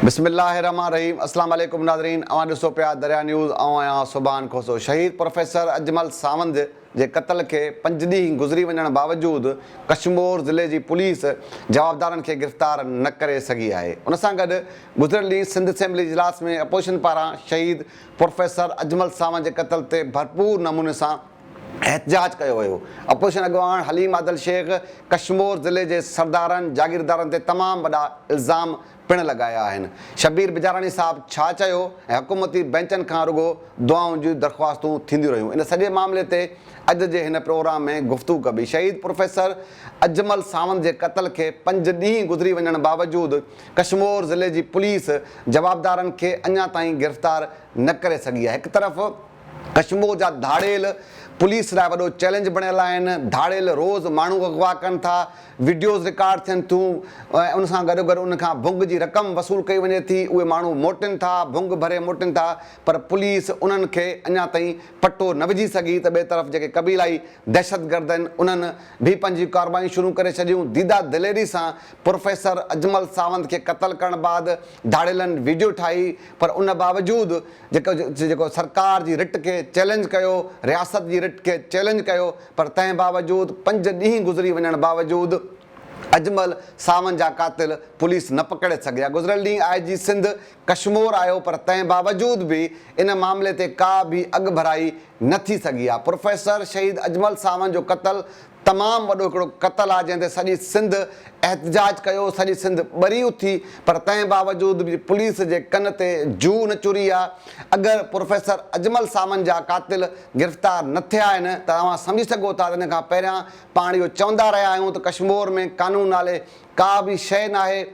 بسم الله الرحمٰن الرحيم اسلام عليڪم ناظرين اوهان ڏسو پيا دريا نيوز آئون آهيان سبحان کوسو شهيد پروفيسر اجمل ساوند جي قتل کي پنج ڏينهن گذري وڃڻ باوجود ڪشمور ضلعي جي پوليس جوابدارن کي گرفتار نه ڪري سگهي آهي ان سان گڏ گذريل ڏينهن سنڌ اسيمبلي اجلاس ۾ اپوزيشن پاران شهيد پروفيسر اجمل ساوند جي قتل تي ڀرپور نموني سان احتجاج ڪيو ويو. اپوزيشن اڳواڻ حليم عادل شيخ ڪشمور ضلعي جي سردارن، جاگيردارن تي تمام وڏا الزام پڻ لڳايا آهن. شبير بجاراڻي صاحب ڇا چيو ۽ حڪومتي بئنچن کان رڳو دعائن جون درخواستون ٿينديون رهيون. ان سڄي معاملي تي اڄ جي هن پروگرام ۾ گفتگو ڪبي. شهيد پروفيسر اجمل ساوند جي قتل کي پنج ڏينهن گذري وڃڻ باوجود ڪشمور ضلعي جي پوليس جوابدارن کي اڃا تائين گرفتار نه ڪري سگهي آهي. هڪ طرف ڪشمور جا ڌاڙيل پوليس لاء وڏو چئلينج بڻيل آهن، ڌاڙيل روز ماڻهو اغوا ڪن ٿا، وڊيوز رڪارڊ ٿين ٿيون ۽ ان سان گڏوگڏ انهن کان ڀنگ جي رقم وصول ڪئي وڃي ٿي، اهي ماڻهو موٽين ٿا، ڀنگ ڀري موٽين ٿا پر پوليس انهن کي اڃا تائين پٽو نه وجهي سگهي ته ٻئي طرف جيڪي قبيلائي دهشتگرد آهن انهن به پنهنجيون ڪارروايون شروع ڪري ڇڏيون، ديده دليري سان پروفيسر اجمل ساوند کي قتل ڪرڻ بعد ڌاڙيلن وڊيو ٺاهي پر ان باوجود جيڪو جيڪو سرڪار جي رٽ کي چئلينج ڪيو، رياست جي رٽ کي چئلينج ڪيو پر تنهن باوجود پنج ڏينهن گذري وڃڻ باوجود اجمل ساون جا قاتل پوليس نه پڪڙي سگهيا. گذريل ڏينهن آء جي سنڌ ڪشمور آيو پر تنهن باوجود به ان معاملي تي ڪا به اڳڀرائي نه ٿي سگهي آ. پروفيسر شهيد اجمل ساون جو قتل تمام وڏو هڪڙو قتل آ جنهن تي سڄي سنڌ احتجاج ڪيو سڄي سنڌ ٻري اٿي پر تنهن باوجود به پوليس جي ڪن تي جوء نه چري آ اگر پروفيسر اجمل ساوند جا قاتل گرفتار نه ٿيا آهن ته اوهان سمجهي سگهو ٿا ته ان کان پهريان پاڻ اهو چوندا رهيا آهيون ته ڪشمور ۾ قانون نالي ڪا به شيء ناهي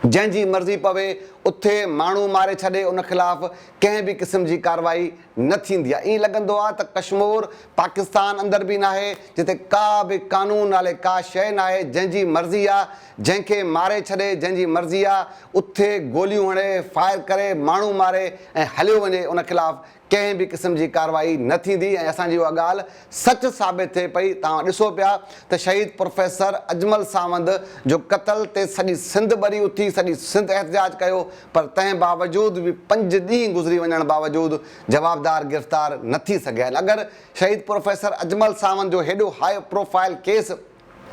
جنهن جي مرضي پوي اٿي ماڻهو ماري ڇڏي ان خلاف ڪنهن به قسم جي ڪارروائي نه ٿيندي آهي ائين لڳندو آهي ته ڪشمور پاڪستان اندر به ناهي جتي ڪا به قانون نالي ڪا شيء ناهي جنهن جي مرضي آهي جنهن کي ماري ڇڏي جنهن جي مرضي آهي اٿي گوليون هڻي فائر ڪري ماڻهو ماري ۽ هليو وڃي ان خلاف ڪنهن به قسم جي ڪارروائي نه ٿيندي ۽ اسان جي اها ڳالهه سچ ثابت ٿئي پئي توهان ڏسو پيا ته شهيد پروفيسر اجمل ساوند جو قتل تي سڄي سنڌ ٻري اٿي سڄي سنڌ احتجاج ڪيو پر تنهن باوجود به پنج ڏينهن گذري وڃڻ باوجود جوابدار گرفتار نه ٿي سگهيا آهن اگر شهيد پروفيسر اجمل ساوند جو هيڏو هاء پروفائل ڪيس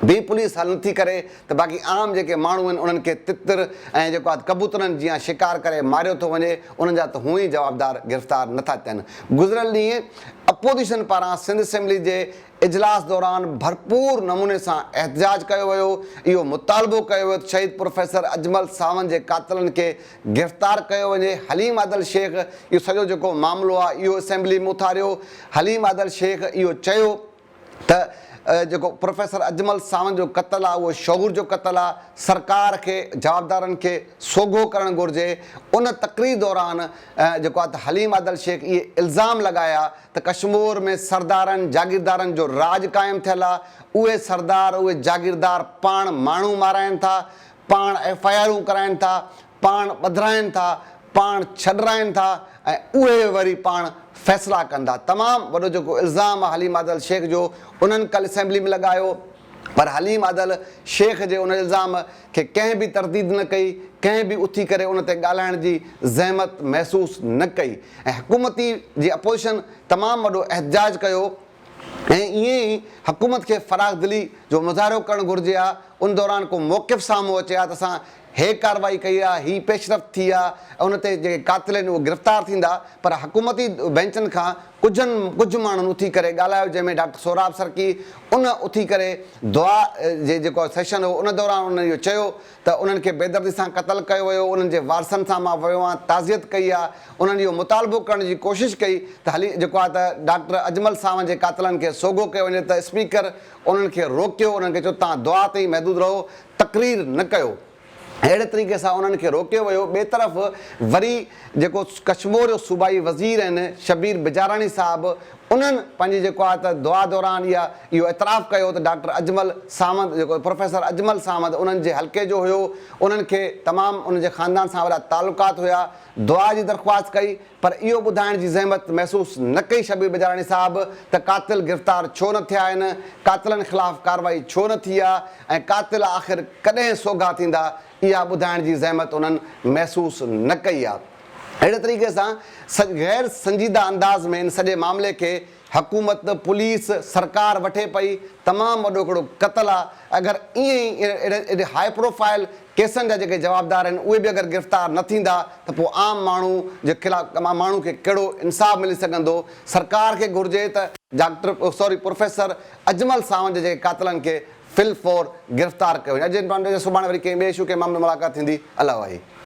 به پوليس حل نٿي ڪري ته باقي عام جيڪي ماڻهو آهن انهن کي تتر ۽ جيڪو آهي ڪبوترن جيان شڪار ڪري ماريو ٿو وڃي انهن جا ته هونئن ئي جوابدار گرفتار نٿا ٿين. گذريل ڏينهن اپوزيشن پاران سنڌ اسيمبلي جي اجلاس دوران ڀرپور نموني سان احتجاج ڪيو ويو اهو مطالبو ڪيو ويو ته شهيد پروفيسر اجمل ساوند جي قاتلن کي گرفتار ڪيو وڃي حليم عادل شيخ اهو سڄو جيڪو معاملو آهي اهو اسيمبلي ۾ اٿاريو حليم عادل شيخ اهو چيو ته جيڪو پروفيسر اجمل ساوند جو قتل آ اهو شعور جو قتل آ، سرڪار کي جوابدارن کي سوگهو ڪرڻ گهرجي، ان تقرير دوران جيڪو آ ته حليم عادل شيخ اهي الزام لڳايا ته ڪشمور ۾ سردارن جاگيردارن جو راڄ قائم ٿيل آ، اهي سردار اهي جاگيردار پاڻ ماڻهو مارائين ٿا، پاڻ ايف I آرون ڪرائين ٿا، پاڻ ٻڌرائين ٿا، پاڻ ڇڏرائين ٿا ۽ اهي وري پاڻ فيصلا ڪن ٿا. تمام وڏو جيڪو الزام آهي حليم عادل شيخ جو انهن ڪل اسيمبلي ۾ لڳايو پر حليم عادل شيخ جي ان الزام کي ڪنهن به ترديد نه ڪئي، ڪنهن به اٿي ڪري ان تي ڳالهائڻ جي زحمت محسوس نه ڪئي ۽ حڪومتي جي اپوزيشن تمام وڏو احتجاج ڪيو. ۽ ائين ئي حڪومت کي فراخ دلي جو مظاهرو ڪرڻ گهرجي ها، ان دوران ڪو موقف سامهون اچي ها ته اسان هي ڪارروائي ڪئي آ، هي پيش رفت ٿي آ ۽ ان تي جيڪي قاتل آهن اهي گرفتار ٿيندا پر حڪومتي بينچن کان ڪجهن ڪجهه ماڻهن اٿي ڪري ڳالهايو جنهن ۾ ڊاڪٽر سهراب سرڪي ان اٿي ڪري دعا جي جيڪو سيشن هو ان دوران انهن اهو چيو ته انهن کي بيدردي سان قتل ڪيو ويو، انهن جي وارثن سان مان ويو آهيان، تعزيت ڪئي آهي، انهن اهو مطالبو ڪرڻ جي ڪوشش ڪئي ته هلي جيڪو آهي ته ڊاڪٽر اجمل ساوند جي قاتلن کي سوگهو ڪيو وڃي ته اسپيڪر انهن کي روڪيو، انهن کي چيو توهان دعا تائين محدود رهو، تقرير نه ڪيو. اهڙي طريقي سان انهن کي روڪيو ويو، ٻئي طرف وري جيڪو ڪشمور جو صوبائي وزير آهن شبير بجاراڻي صاحب انهن پنهنجي جيڪو آهي ته دعا دوران اها اهو اعتراف ڪيو ته ڊاڪٽر اجمل ساوند جيڪو پروفيسر اجمل ساوند انهن جي حلقي جو هيو انهن کي تمام ان جي خاندان سان وڏا تعلقات هيا دعا جي درخواست ڪئي پر اهو ٻڌائڻ جي زحمت محسوس نه ڪئي شبير بجاراڻي صاحب ته قاتل گرفتار ڇو نه ٿيا آهن قاتلن خلاف ڪارروائي ڇو نه ٿي آهي ۽ قاتل آخر ڪڏهن سوگها ٿيندا. اها ٻڌائڻ جي زحمت انهن محسوس نه ڪئي آ. اهڙي طريقي سان غير سنجيده انداز ۾ ان سڄي معاملي کي حڪومت، پوليس، سرڪار وٺي پئي، تمام وڏو هڪڙو قتل آ، اگر ائين ئي اهڙي هاء پروفائيل ڪيسن جا جيڪي جوابدار آهن اهي به اگر گرفتار نه ٿيندا ته پوء عام ماڻهو جي خلاف عام ماڻهو کي ڪهڙو انصاف ملي سگهندو، سرڪار کي گهرجي ته doctor sorry professor Ajmal Sawand جي قاتلن کي في الفور گرفتار ڪيو وڃي. اڄ سڀاڻي وري ڪنهن ٻئي اشو ڪنهن معاملي ۾ ملاقات ٿيندي الله واهي.